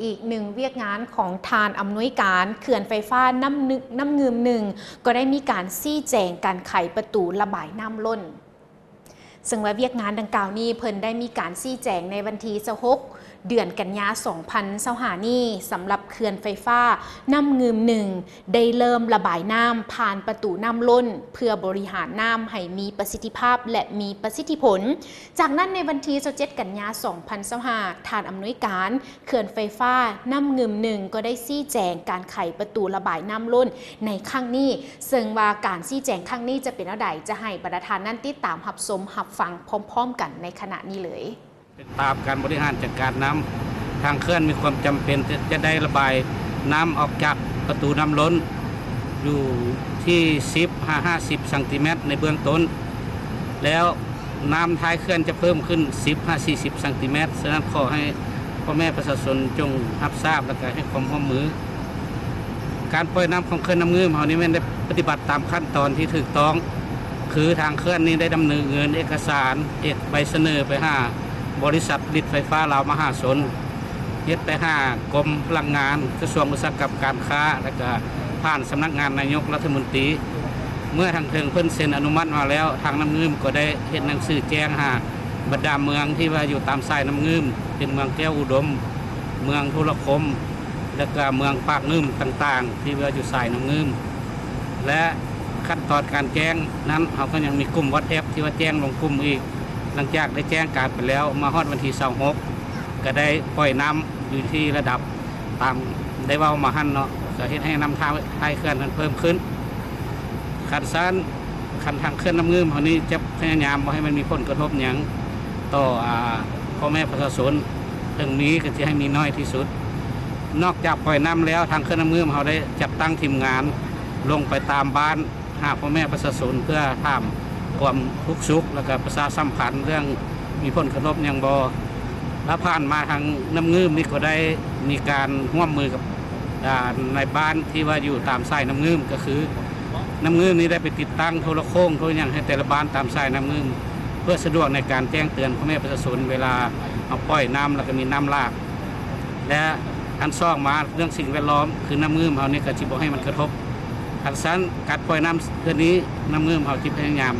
ອີກໜຶ່ງວຽກງານຂອງທ່ານອຳນວຍການເຂື່ອນໄຟຟ້ານ້ຳໜຶ່ງ ນ້ຳງື່ມໜຶ່ງ ກໍໄດ້ມີການຊີ້ແຈງການໄຂປະຕູລະບາຍນ້ຳລົ້ນ. ເຊິ່ງວ່າວຽກງານດັ່ງກ່າວນີ້ ເພິ່ນໄດ້ມີການຊີ້ແຈງໃນວັນທີຊາວຫົກ ເດືອນກັນຍາ ສອງພັນຊາວຫ້ານີ້ ສຳລັບເຂື່ອນໄຟຟ້ານ້ຳງື່ມໜຶ່ງ ໄດ້ເລີ່ມລະບາຍນ້ຳຜ່ານປະຕູນ້ຳລົ້ນ ເພື່ອບໍລິຫານນ້ຳໃຫ້ມີປະສິດທິພາບ ແລະ ມີປະສິດທິຜົນ. ຈາກນັ້ນໃນວັນທີຊາວເຈັດ ກັນຍາ ສອງພັນຊາວຫ້າ ທ່ານອຳນວຍການເຂື່ອນໄຟຟ້ານ້ຳງື່ມໜຶ່ງ ກໍໄດ້ຊີ້ແຈງການໄຂປະຕູລະບາຍນ້ຳລົ້ນໃນຄັ້ງນີ້ ເຊິ່ງວ່າການຊີ້ແຈງຄັ້ງນີ້ຈະເປັນແນວໃດ ຈະໃຫ້ບັນດາທ່ານນັ້ນຕິດຕາມຮັບຊົມຮັບຟັງພ້ອມໆກັນໃນຂະນະນີ້ເລີຍ. ເປັນຕາມການບໍລິຫານຈັດການນ້ຳ, ທາງເຂື່ອນມີຄວາມຈຳເປັນທີ່ຈະໄດ້ລະບາຍນ້ຳອອກຈາກປະຕູນ້ຳລົ້ນ ຢູ່ທີ່ສິບຫາຫ້າສິບຊັງຕີແມັດໃນເບື້ອງຕົ້ນ, ແລ້ວນ້ຳທ້າຍເຂື່ອນຈະເພີ່ມຂຶ້ນສິບຫາສີ່ສິບຊັງຕີແມັດ. ສະນັ້ນ ຂໍໃຫ້ພໍ່ແມ່ປະຊາຊົນຈົ່ງຮັບຊາບ ແລະ ກະໃຫ້ຄວາມຮ່ວມມື. ການປ່ອຍນ້ຳຂອງເຂື່ອນນ້ຳງື່ມເຮົານີ້ແມ່ນໄດ້ປະຕິບັດຕາມຂັ້ນຕອນທີ່ຖືກຕ້ອງ, ຄືທາງເຂື່ອນນີ້ໄດ້ດຳເນີນເອກະສານ ເຮັດໃບສະເໜີໄປຫາບໍລິສັດຜະລິດໄຟຟ້າລາວມະຫາຊົນ, ເຮັດໄປຫາກົມພະລັງງານ, ກະຊວງອຸດສາຫະກຳການຄ້າ ແລະ ກະຜ່ານສຳນັກງານນາຍົກລັດຖະມົນຕີ. ເມື່ອທາງເທິງເພິ່ນເຊັນອະນຸມັດມາແລ້ວ, ທາງນ້ຳງື່ມກໍໄດ້ເຮັດໜັງສືແຈ້ງຫາບັນດາເມືອງທີ່ວ່າຢູ່ຕາມສາຍນ້ຳງື່ມ ເປັນເມືອງແກ້ວອຸດົມ, ເມືອງທຸລະຄົມ ແລະ ກະເມືອງປາກງື່ມຕ່າງໆ ທີ່ວ່າຢູ່ສາຍນ້ຳງື່ມ. ແລະ ຂັ້ນຕອນການແຈ້ງນັ້ນ ເຮົາກໍຍັງມີກຸ່ມວັອດແອັບທີ່ວ່າແຈ້ງລົງກຸ່ມອີກ. ຫຼັງຈາກໄດ້ແຈ້ງການໄປແລ້ວ, ມາຮອດວັນທີຊາວຫົກ ກໍໄດ້ປ່ອຍນ້ຳຢູ່ທີ່ລະດັບຕາມໄດ້ເວົ້າມາຫັ້ນເນາະ, ກໍເຮັດໃຫ້ນ້ຳທ່າ ທ້າຍເຂື່ອນນັ້ນເພີ່ມຂຶ້ນ. ຄັນຊັ້ນ ຄັນທາງເຂື່ອນນ້ຳງື່ມເຮົານີ້ຈະພະຍາຍາມບໍ່ໃຫ້ມັນມີຜົນກະທົບຫຍັງຕໍ່ ອາ ພໍ່ແມ່ປະຊາຊົນ, ເຖິງມີກໍຊິໃຫ້ມີໜ້ອຍທີ່ສຸດ. ນອກຈາກປ່ອຍນ້ຳແລ້ວ, ທາງເຂື່ອນນ້ຳງື່ມເຮົາໄດ້ຈັດຕັ້ງທີມງານລົງໄປຕາມບ້ານ ຫາພໍ່ແມ່ປະຊາຊົນ ເພື່ອຖາມຄວາມທຸກສຸກ ແລ້ວກໍປະຊາສຳພັນເລື່ອງມີຜົນກະທົບຫຍັງບໍ່. ແລ້ວຜ່ານມາທາງນ້ຳງື່ມນີ້ກໍໄດ້ມີການຮ່ວມມືກັບ ອາ ນາຍບ້ານທີ່ວ່າຢູ່ຕາມສາຍນ້ຳງື່ມ, ກໍຄືນ້ຳງື່ມນີ້ໄດ້ໄປຕິດຕັ້ງໂທລະໂຄ່ງໂທຫຍັງໃຫ້ແຕ່ລະບ້ານຕາມສາຍນ້ຳງື່ມ ເພື່ອສະດວກໃນການແຈ້ງເຕືອນພໍ່ແມ່ປະຊາຊົນເວລາເຮົາປ່ອຍນ້ຳ ແລ້ວກໍມີນ້ຳຫຼາກ. ແລະ ອັນສອງມາເລື່ອງສິ່ງແວດລ້ອມ ຄືນ້ຳງື່ມເຮົານີ້ກໍຊິບໍ່ໃຫ້ມັນກະທົບ. ຄັນຊັ້ນ ການປ່ອຍນ້ຳເທື່ອນີ້ ນ້ຳງື່ມເຮົາຊິພະຍາຍາມ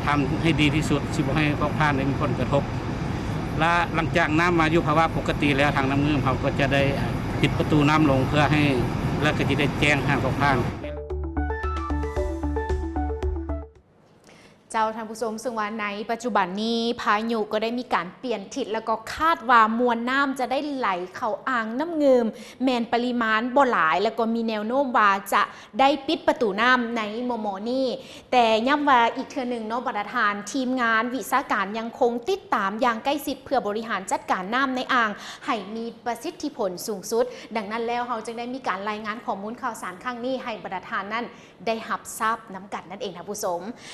ທຳໃຫ້ດີທີ່ສຸດ ຊິບໍ່ໃຫ້ພວກທ່ານໄດ້ມີຜົນກະທົບ. ແລະ ຫຼັງຈາກນ້ຳມາຢູ່ພາວະປົກກະຕິແລ້ວ, ທາງນ້ຳງື່ມເຮົາກໍຈະໄດ້ ອາ ປິດປະຕູນ້ຳລົງ ເພື່ອໃຫ້ ແລະ ກໍຈະໄດ້ແຈ້ງຫາພວກທ່ານ. ເຈົ້າ ທ່ານຜູ້ຊົມ, ເຊິ່ງວ່າໃນປັດຈຸບັນນີ້ ພາຍຸກໍໄດ້ມີການປ່ຽນທິດ ແລ້ວກໍຄາດວ່າມວນນ້ຳຈະໄດ້ໄຫຼເຂົ້າອ່າງນ້ຳງື່ມ ແມ່ນປະລິມານບໍ່ຫຼາຍ ແລ້ວກໍມີແນວໂນ້ມວ່າຈະໄດ້ປິດປະຕູນ້ຳໃນມໍ່ໆນີ້. ແຕ່ຢ້ຳວ່າອີກເທື່ອໜຶ່ງເນາະ ບັນດາທ່ານ, ທີມງານວິຊາການຍັງຄົງຕິດຕາມຢ່າງໃກ້ຊິດ ເພື່ອບໍລິຫານຈັດການນ້ຳໃນອ່າງໃຫ້ມີປະສິດທິຜົນສູງສຸດ. ດັ່ງນັ້ນແລ້ວ, ເຮົາຈຶ່ງໄດ້ມີການລາຍງານຂໍ້ມູນຂ່າວສານຄັ້ງນີ້ ໃຫ້ບັນດາທ່ານນັ້ນ ໄດ້ຮັບຊາບນຳກັນນັ້ນເອງ ທ່ານຜູ້ຊົມ.